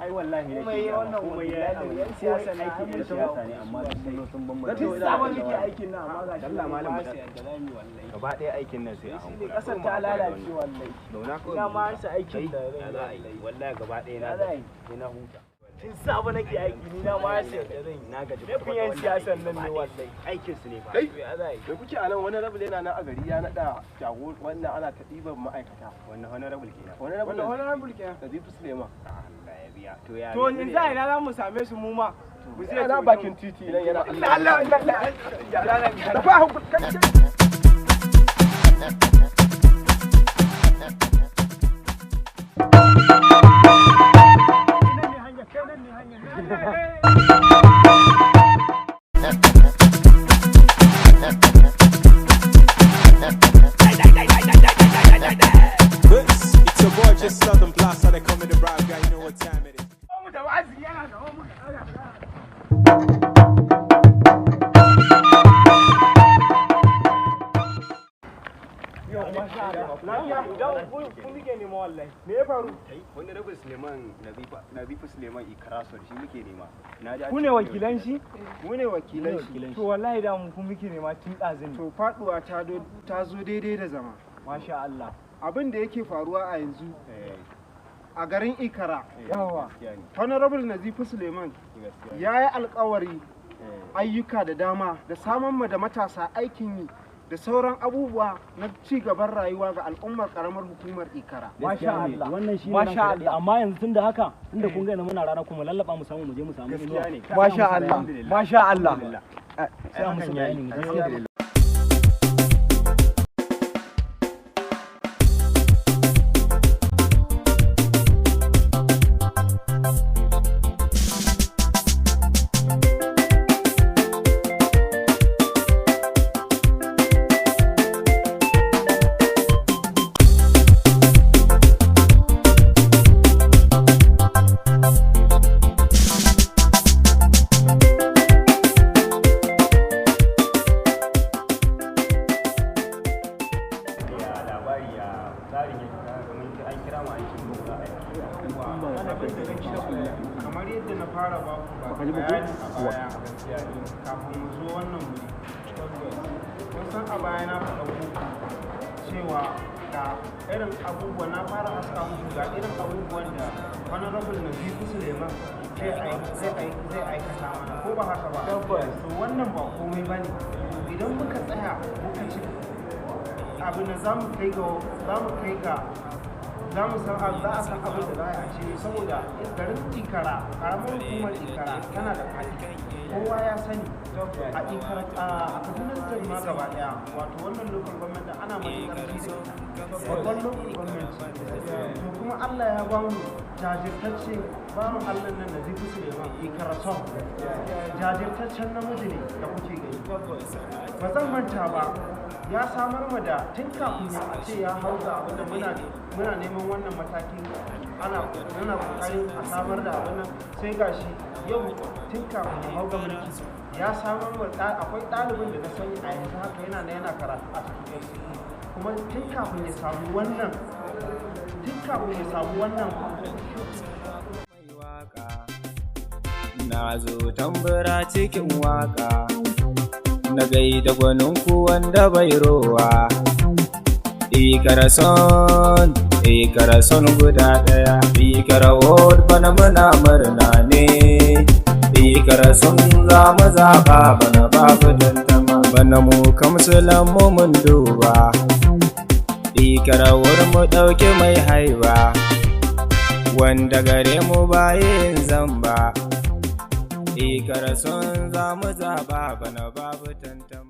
Ai wallahi ne. Kuma yi wannan Komai ya wallahi yan siyasa na aikin yan siyasa ne, amma sun zo sun bambanta. Tun sabon muke aikin nan, amma ga shi Allah malam ba mu su yadda za mu yi wallahi. Gaba ɗaya aikin nan sai a hankula. Kasar ta lalace wallahi. Zauna kawai. Ina ma rasa aikin da Ya zan za a yi yi? wallahi. Wallahi gaba ɗaya na Ya za a yi? sai na huta. Tun sabo nake aiki, ni na ma rasa yadda zan yi. Na gaji. Laifin yan siyasan nan ne wallahi. Aikin su ne ba. Kai! Ya za a yi? Da kuke a nan, wani rabul yana nan a gari ya naɗa jagor wannan, ana ta ɗiban ma'aikata. Wannan honorable kenan. Wani rabul. Wanda honorable kenan. Nazifi Suleiman. Allah ya biya. To ya To yanzu a ina za mu same su mu ma? Mu zai Yana bakin titi nan yana. Allah Allah Allah. Gyara nan, gyara. Tafi a hankali, kai, kai. Nan ne hanya, kai, nan ne hanya. Nan ne. This, it's your boy, just Southern Blast, they come in the rap guy, you know what time it is. Mu tafi arziki yana gaba muka ɗaga. Yau, masha Allah. Lafiya, idan ku muke nema wallahi. Me ya faru? Honorable Suleiman Nazifa, Nazifa Suleiman Ikarasor shi muke nema. Na ji an Ku ce ne wakilan shi? Mu ne wakilan shi. To wallahi da mu ku muke nema tun ɗazun. To faduwa ta zo daidai da zama. Masha Allah. Abin da yake faruwa a yanzu Eh, a garin Ikara, Yawa. gaskiya ne. Honorable Nazifi Suleiman Gaskiya ne. ya yi alkawari Eh, ayyuka da dama da samun mu da matasa aikin yi da sauran abubuwa na ci gaban rayuwa ga al'ummar karamar hukumar Ikara. Masha Allah. Wannan shi ne. Masha Allah. Amma yanzu tunda haka, tunda kun ga yanzu muna rana, kuma lallaba mu samu mu je mu samu inuwa. Gaskiya ne. Masha Allah. Masha Allah. Alhamdulillah. Sai a musu bayani mu je. Alhamdulillah. Ya labari, ya tsarin yake? Kamar an kira mu an ce ko za a yi. Kamar yadda na fara ba ku bayani a baya kafin mu zo wannan wuri, kun san a baya na faɗa muku cewa ga irin abubuwa na fara haska muku, ga irin abubuwan da Honorable Nazifi Suleiman zai aikata mana, ko ba haka ba? To wannan ba komai ba ne. Idan muka tsaya muka ci abin da za mu kai ga za mu san za a san abin da za a ce, saboda garin Ikara, karamar hukumar Ikara tana da faɗi, kowa ya sani a Ikara, a Kaduna State ma gaba daya. Wato wannan local government da ana matuƙar ji da ita, babban local government. To kuma Allah ya ba mu jajirtacce bawan Allah nan da Nazifi Suleiman Ikara son jajirtaccen namiji ne da kuke gani. Ba zan manta ba, ya samar mu da tun kafin ya a ce ya hau ga abin da muna neman wannan matakin, ana muna kokarin a samar da abin nan, sai gashi yau tun kafin ya hau ga mulki ya samar wa akwai ɗalibin da na sani a yanzu haka yana na yana karatu a cikin FCE, kuma tun kafin ya samu wannan Waka na zo tambura cikin waka, na gaida gwaninku wanda bai rowa. Ikara son, Ikara son guda ɗaya, Ikara ward, bana muna murna ne. Ikara son za mu zaɓa bana, babu tantama. Bana mu kamsulan mu mun duba, Ikara ward mu ɗauki mai haiba, wanda gare mu bayin zamba. Ikara son za mu zaɓa bana, babu tantama.